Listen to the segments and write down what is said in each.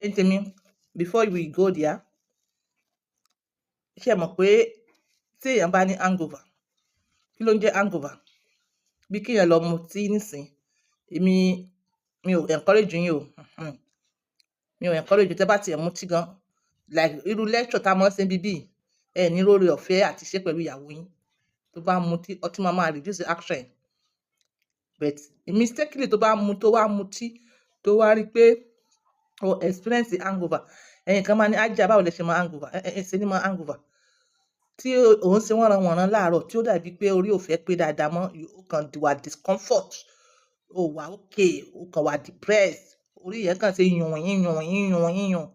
Ẹ̀yin tèmi, before we go there, ṣé ẹ mọ̀ pé tí èèyàn bá ní hangover, kí ló ń jẹ́ hangover? Bí kí èèyàn lọ mutí nísìn, èmi mi ò encourage yín o. Mi ò encourage. Tẹ́ bá tiẹ̀ mutí gan, like irú lecture tá a mọ̀ ṣe níbí bíi, ẹ ní lórí ọ̀fẹ́ àti ṣe pẹ̀lú ìyàwó yín. Tó bá mutí, ọtí máa máa reduce the action. But mistakenly, tó bá mu, tó wá mutí, tó wá rí pé o experience the hangover, ẹ̀yin kan máa ní ájá, báwo lẹ ṣe máa hangover? Ẹ ẹ ṣe ní máa hangover. Tí òun ṣe wọ́nran wọ̀nran láàárọ̀, tí ó dàbí pé orí ò fẹ́ pé dáadáa mọ́, ó kàn wà discomfort, ó wà okay, ó kàn wà depressed, orí yẹn kàn ṣe yùn yín yùn yín yùn yín yùn.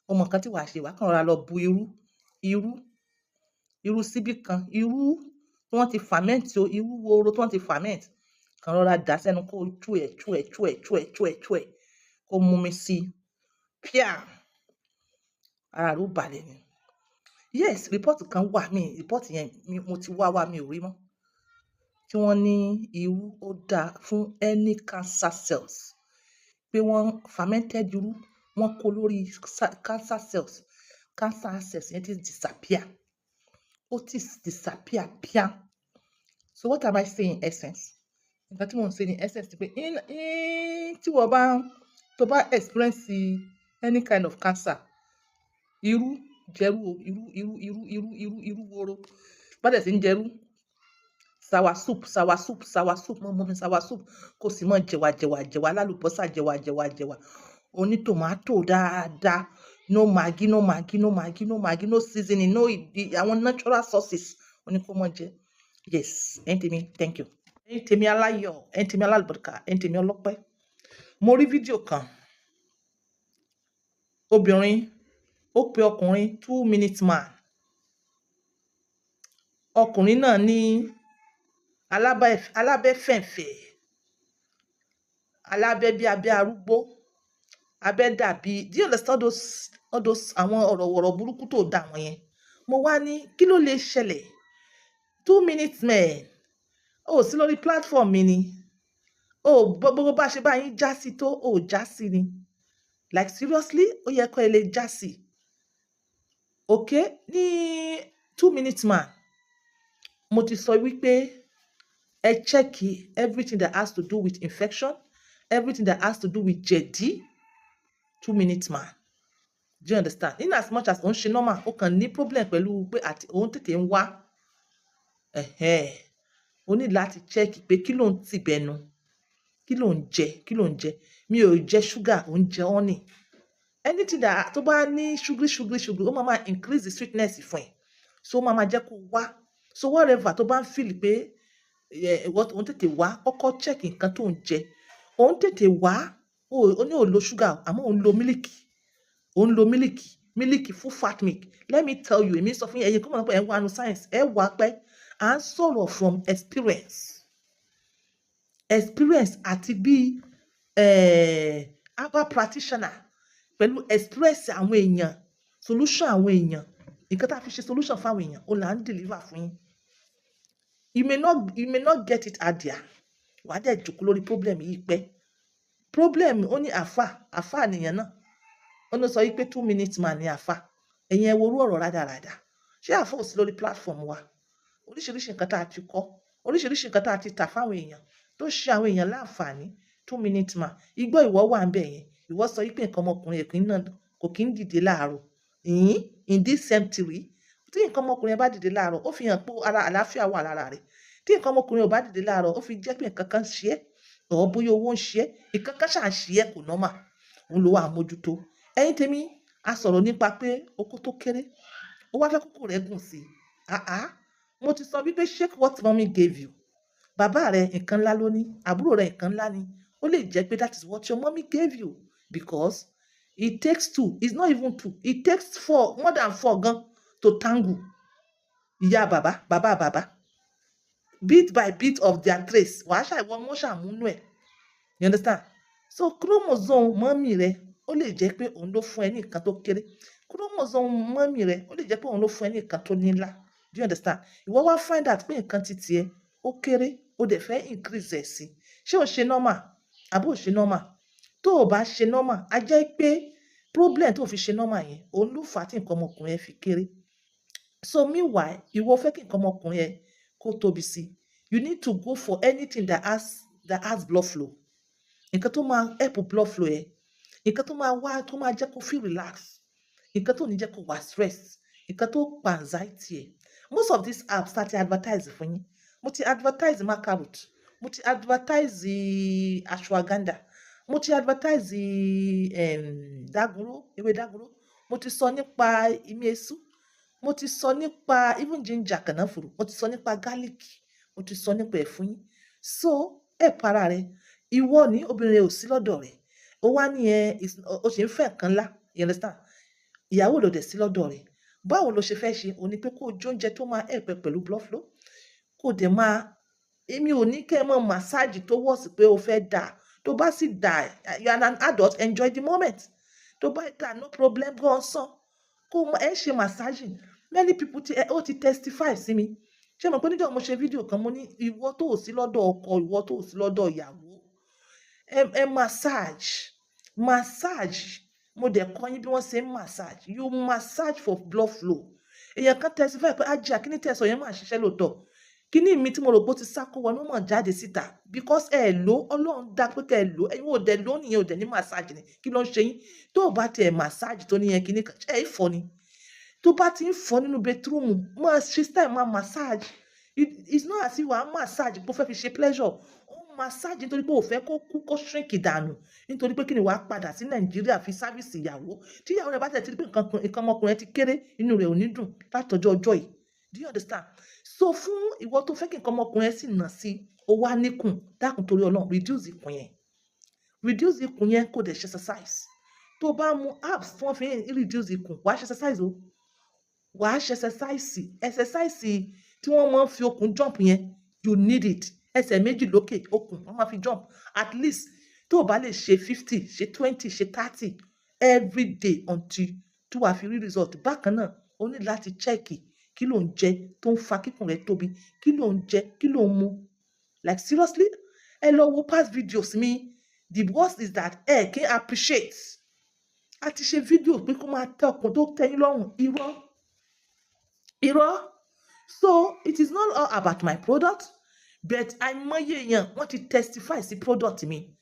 Ó mọ nǹkan tí wàá ṣe, wàá kàn rọra lọ bu irú, irú, irú síbí kan, irú tí wọ́n ti ferment o, irú wóró tí wọ́n ti ferment, kàn rọra dà sẹ́nu, kó tú ẹ̀, tú ẹ̀, tú ẹ̀, tú ẹ̀, tú ẹ̀, tú ẹ̀, kó mú mi sí i. Pia! Ara rẹ̀ ó balẹ̀ ni. Yes, report kan wà mí, report yẹn mo ti wá wá, mi ò rí mọ́. Tí wọ́n ní irú ó dáa fún any cancer cells. Pé wọ́n fermented irú, wọ́n kó lórí cancer cells. Cancer cells yẹn ti disappear. Ó ti disappear pia. So what am I saying in essence? Nǹkan tí mò ń ṣe ní essence ni pé in tí wọ́n bá, tó bá experience any kind of cancer, irú jẹrú o, irú, irú, irú, irú, irú, irú wóró. Bá dẹ̀ sí ń jẹrú, sour soup, sour soup, sour soup, mọ́ mú mi sour soup, kó sì mọ́ jẹwà, jẹwà, jẹwà, alálùbọ́sà, jẹwà, jẹwà, jẹwà, oní tòmátò dáadáa, no maggi, no maggi, no maggi, no maggi, no seasoning, no àwọn natural sauces, ó ní kó mọ́ jẹ. Yes, ẹ̀yin tèmi, thank you. Ẹ̀yin tèmi aláyọ̀, ẹ̀yin tèmi alálùbáríkà, ẹ̀yin tèmi ọlọ́pẹ́. Mo rí fídíò kan, obìnrin ó pe ọkùnrin 2 minute man. Ọkùnrin náà ní alábẹ́ fẹ̀ǹfẹ̀, alábẹ́ bí abẹ́ arúgbó, abẹ́ dàbí, do you understand all those àwọn ọ̀rọ̀ ọ̀rọ̀ burúkú tó dà wọ́n yẹn? Mo wá ní kí ló lè ṣẹlẹ̀? 2 minute man, ó sí lórí platform mi ni ó gbogbo bá ṣe bá yín já sí tó ó já sí ni. Like seriously, ó yẹ kó ẹ lè já sí. Okay, ní 2 minute man, mo ti sọ wípé ẹ check everything that has to do with infection, everything that has to do with jẹ̀dí. 2 minute man, do you understand? In as much as òun ṣe normal, ó kàn ní problem pẹ̀lú pé àti òun tètè ń wá, ẹ̀hẹ́n, o ní láti check pé kí ló ń tì bẹnu, kí ló ń jẹ, kí ló ń jẹ. Mi ò jẹ sugar, ò ń jẹ honey, anything that tó bá ní sugary, sugary, sugary, ó máa máa increase the sweetness fún ẹ, so ó máa máa jẹ́ kó wá. So whatever tó bá ń feel pé òun tètè wá, kọ́kọ́ check nǹkan tó ń jẹ. Òun tètè wá, ó ní ò lo sugar, àmọ́ òun lo mílìkì, òun lo mílìkì, mílìkì, full fat milk. Let me tell you, èmi sọ fún yín, ẹ̀yin kọ́ mọ̀ pé ẹ̀ ń wá nu science, ẹ̀ wá pẹ́ à ń sọ̀rọ̀ from experience, experience àti bí herbal practitioner, pẹ̀lú experience àwọn èèyàn, solution àwọn èèyàn, nǹkan tá a fi ṣe solution fún àwọn èèyàn, ó là ń deliver fún yín. You may not get it out there. Wàá dẹ̀ jókòó lórí problem yìí pẹ́. Problem ó ní àfà, àfà nìyẹn náà, ó ní sọ wípé 2 minutes man ní àfà. Ẹ̀yin ẹ wo orú ọ̀rọ̀ rádaràda. Ṣé àfà ò sí lórí platform wa? Oríṣiríṣi nǹkan tá a ti kọ́, oríṣiríṣi nǹkan tá a ti tà fáwọn èèyàn tó ṣe àwọn èèyàn láǹfààní. 2 minute man, igbó ìwọ wà ń bẹ̀ yẹn. Ìwọ sọ wípé nǹkan ọmọkùnrin ẹ̀ kì í náà kò kí ń dìde láàárọ̀. Ìyín in this century, tí nǹkan ọmọkùnrin ẹ bá dìde láàárọ̀, ó fi hàn pé ara àlàáfíà wà lára rẹ̀. Tí nǹkan ọmọkùnrin ò bá dìde láàárọ̀, ó fi jẹ́ pé nǹkan kan ṣe é, ọ̀ bóyá owó ń ṣe é, nǹkan kan ṣà ń ṣe é, kò normal, òun ló wà mójútó. Ẹ̀yin tèmi, a sọ̀rọ̀ nípa pé okó tó kéré, ó wá fẹ́ kókó rẹ̀ gùn sí i. Ah ah, mo ti sọ wípé shake what mommy gave you. Bàbá rẹ̀ nǹkan ńlá ló ní, àbúrò rẹ̀ nǹkan ńlá ni. Ó lè jẹ́ pé that is what your mommy gave you, because it takes two, it's not even two, it takes four, more than four gan to tango. Ìyá bàbá, bàbá bàbá, bit by bit of their trace, wàá ṣàìwọ wọn ṣàmúnú ẹ̀. You understand? So chromosome mummy rẹ, ó lè jẹ́ pé òun ló fún ẹ ní nǹkan tó kéré. Chromosome mummy rẹ, ó lè jẹ́ pé òun ló fún ẹ ní nǹkan tó nílá. Do you understand? Ìwọ wá find out pé nǹkan ti tiẹ̀ ó kéré, ó dẹ̀ fẹ́ increase ẹ̀ sí. Ṣé o ṣe normal àbí ò ṣe normal? Tó o bá ṣe normal, a jẹ́ pé Problem tó fi ṣe normal yẹn, òun ló fà á tí nǹkan ọmọkùnrin ẹ fi kéré. So meanwhile, ìwọ fẹ́ kí nǹkan ọmọkùnrin ẹ kó tóbi sí, you need to go for anything that has blood flow. Nǹkan tó máa help blood flow ẹ, nǹkan tó máa wá tó máa jẹ́ kó feel relax, nǹkan tó ní jẹ́ kó wà stress, nǹkan tó pa anxiety ẹ. Most of these apps tá ti advertise fún yín, mo ti advertise maca root, mo ti advertise ashwagandha, mo ti advertise dágunró, ewé dágunró, mo ti sọ nípa imí esú, mo ti sọ nípa even ginger, kànáfùrù, mo ti sọ nípa garlic, mo ti sọ nípa ẹ̀ fún yín. So help ara rẹ. Ìwọ ní obìnrin ò sí lọ́dọ̀ rẹ̀, ó wá ní ẹ ó sì ń fẹ́ nǹkan ńlá, you understand? Ìyàwó ló dẹ̀ sí lọ́dọ̀ rẹ̀, báwo ló ṣe fẹ́ ṣe? Ó ní pé kó o jẹ oúnjẹ tó máa help ẹ pẹ̀lú blood flow, kó o dẹ̀ máa, èmi ò ní kẹ́ ẹ mọ̀ massage tó wọ̀ sí pé o fẹ́ dà. Tó bá sì dà, you are an adult, enjoy the moment. Tó bá dà, no problem, gan san kó ẹ ṣe massaging. Many people ti ó ti testify sí mi. Ṣé mo pé níjọ́ mo ṣe fídíò kan, mo ní ìwọ tó ò sí lọ́dọ̀ ọkọ, ìwọ tó ò sí lọ́dọ̀ ìyàwó, ẹ massage, massage. Mo dẹ̀ kọ́ yín bí wọ́n ṣe ń massage. You massage for blood flow. Èèyàn kan testify pé, "Ajé, kíní tẹ̀sán yẹn máa ṣiṣẹ́ lóòótọ́. Kíní mi tí mo rò pé ó ti sá kó wọnú mọ̀ jáde síta because ẹ lò Ọlọ́run dá pé kẹ́ ẹ lò. Ẹ̀yin ò dẹ̀ lò nìyẹn, ò dẹ̀ ní massage ni. Kí ló ń ṣe yín?" Tó o bá tiẹ̀ massage tó níyẹn, kíní kan ẹ fọ́ ni. Tó bá ti ń fọ́ nínú bedroom, máa ṣe style, máa massage. It's not as if wàá massage pé ó fẹ́ fi ṣe pleasure. Ó massage nítorí pé ò fẹ́ kó kú, kó shrink dànù, nítorí pé kí ni, wàá padà sí Nàìjíríà fi service ìyàwó. Tí ìyàwó rẹ̀ bá tẹ̀ tí pé nǹkan ọmọkùnrin ti kéré, inú rẹ̀ ò ní dùn látọjọ́ ọjọ́ yìí. Do you understand? So fún ìwọ tó fẹ́ kí nǹkan ọmọkùnrin ẹ sì nà sí, ó wá níkùn, dákun torí Ọlọ́run, reduce ikùn yẹn, reduce ikùn yẹn, kó dẹ̀ ṣe exercise. Tó bá mu herbs tí wọ́n fi ń reduce ikùn, wàá ṣe exercise o, wàá ṣe exercise. Exercise tí wọ́n máa ń fi okùn jump yẹn, you need it. Ẹsẹ̀ méjì lókè, okùn wọ́n máa fi jump. At least tó o bá lè ṣe 50, ṣe 20, ṣe 30 every day until tí wàá fi rí result. Bákan náà, o ní láti check kí ló ń jẹ tó ń fa kíkùn rẹ tóbi, kí ló ń jẹ, kí ló ń mu. Like seriously, ẹ lọ wo past videos mi. The worst is that ẹ kì í appreciate. A ti ṣe fídíò pé kó máa tẹ ọkùn tó tẹ́yín lọ́rùn. Irọ́, irọ́. So it is not all about my product, but àìmọye èèyàn wọ́n ti testify sí product mi.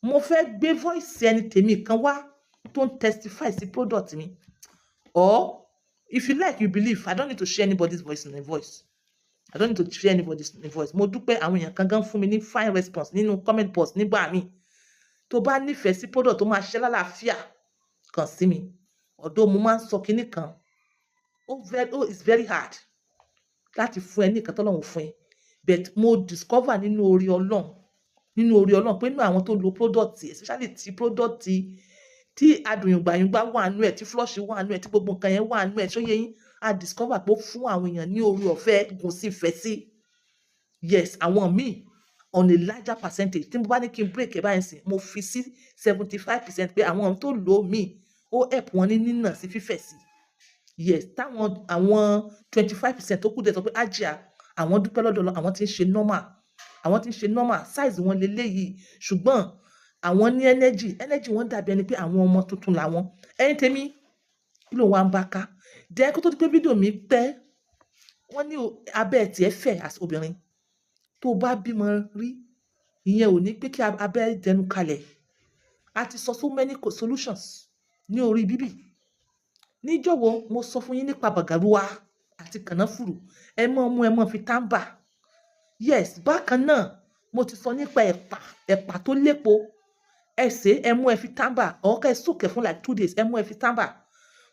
Mo fẹ́ gbé voice ẹni tèmi kan wá tó ń testify sí product mi, or if you like, you believe. I don't need to share anybody's voice in a voice. I don't need to share anybody's voice. Mo dúpẹ́, àwọn èèyàn kan gan fún mi ní fine response nínú comment box nígbà míì. Tó bá nífẹ̀ẹ́ sí product tó máa ṣiṣẹ́ lálàáfíà, kàn sí mi. Ọ̀dọ̀ mo máa ń sọ kinní kan, ó very, oh, it's very hard láti fún ẹ ní nǹkan tọ́lọ́run fún ẹ, but mo discover nínú orí Ọlọ́run, nínú orí Ọlọ́run, pé nínú àwọn tó lo product, especially ti product tí adùnyùngbàyùngbà wà nínú ẹ̀, tí flush wà nínú ẹ̀, tí gbogbo nǹkan yẹn wà nínú ẹ̀, ṣó yé yín? A discover pé ó fún àwọn èèyàn ní orí ọ̀fẹ́ gùn sí ìfẹ́ sí. Yes, àwọn míì on a larger percentage, tí mo bá ní kí n break ẹ̀ báyìí sìn, mo fi sí 75% pé àwọn tó lò ó míì, ó help wọn ní nínà sí fífẹ̀ sí. Yes, táwọn àwọn 25% tó kù dẹ̀ sọ pé, "Ajia, àwọn dúpẹ́ lọ́dọ̀ Ọlọ́run, àwọn tí ń ṣe normal, àwọn tí ń ṣe normal size wọn leléyìí, ṣùgbọ́n àwọn ní energy, energy wọn dàbí ẹni pé àwọn ọmọ tuntun làwọn." Ẹ̀yin tèmi, kí ló wá ń bá ká? Then kó tó di pé fídíò mi pẹ́, wọ́n ní abẹ́ tiẹ̀ fẹ̀ as obìnrin tó bá bímọ rí, ìyẹn ò ní pé kí abẹ́ dẹnu kalẹ̀. A ti sọ so many solutions ní orí bíbí. Níjọ́wọ́ mo sọ fún yín nípa bàgàrúwà àti kànáfùrù, ẹ mọ́ mú, ẹ mọ́ fi tàǹbà. Yes, bákan náà mo ti sọ nípa ẹ̀pà, ẹ̀pà tó lépo, ẹ sè é, ẹ mú, ẹ fi tàǹbà, or kẹ́ ẹ soak ẹ̀ fún like 2 days, ẹ mú, ẹ fi tàǹbà.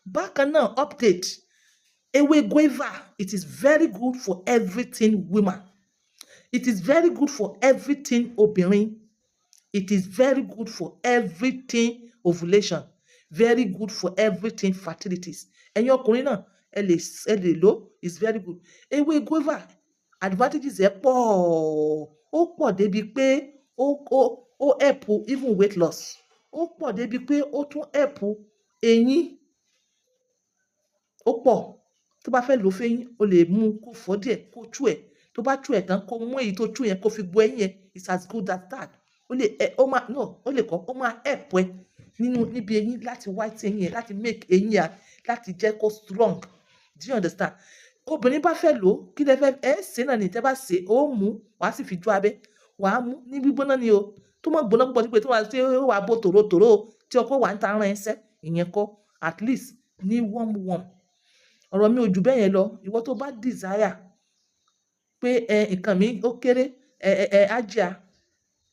Bákan náà, update ewé guava. It is very good for everything woman. It is very good for everything obìnrin. It is very good for everything ovulation, very good for everything fertilities. Ẹ̀yin ọkùnrin náà, ẹ lè lò, is very good. Ewé guava, advantages ẹ̀ pọ̀, ó pọ̀ débi pé ó help even weight loss, ó pọ̀ débi pé ó tún help eyín, ó pọ̀. Tó bá fẹ́ lò fẹ́yín, o lè mú kó fọ́ díẹ̀, kó tú ẹ̀. Tó bá tú ẹ̀ tán, kó mú èyí tó tú yẹn, kó fi gbo eyín yẹn. It's as good as that. Ó lè ẹ ó máa, no, ó lè kọ́, ó máa help ẹ. Nínú níbi eyín, láti white eyín yẹn, láti make eyín yẹn, láti jẹ́ kó strong. Do you understand? Obìnrin bá fẹ́ lò ó, kí lẹ fẹ́ ẹ ṣe náà ni tẹ́ bá ṣe, ó mú, wàá sì fi jó abẹ́, wàá mú ní gbígbóná ni o, tó mọ̀ gbóná púpọ̀ sípò tó wà tí ó wà bó tòrótòró tí ọkọ wà ń ta rán ẹsẹ̀ ìyẹn kọ́, at least ní warm warm. Ọ̀rọ̀ mi ò jù bẹ́ẹ̀ yẹn lọ. Ìwọ tó bá desire pé ẹ nǹkan mi ó kéré, ẹ ẹ ẹ ájíà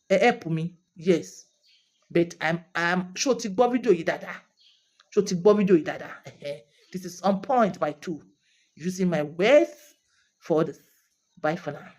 ẹ help me, yes, but I'm ṣó ti gbọ́ fídíò yìí dáadáa? Ṣó ti gbọ́ fídíò yìí dáadáa? This is On Point by Two, using my words for this. Bye for now.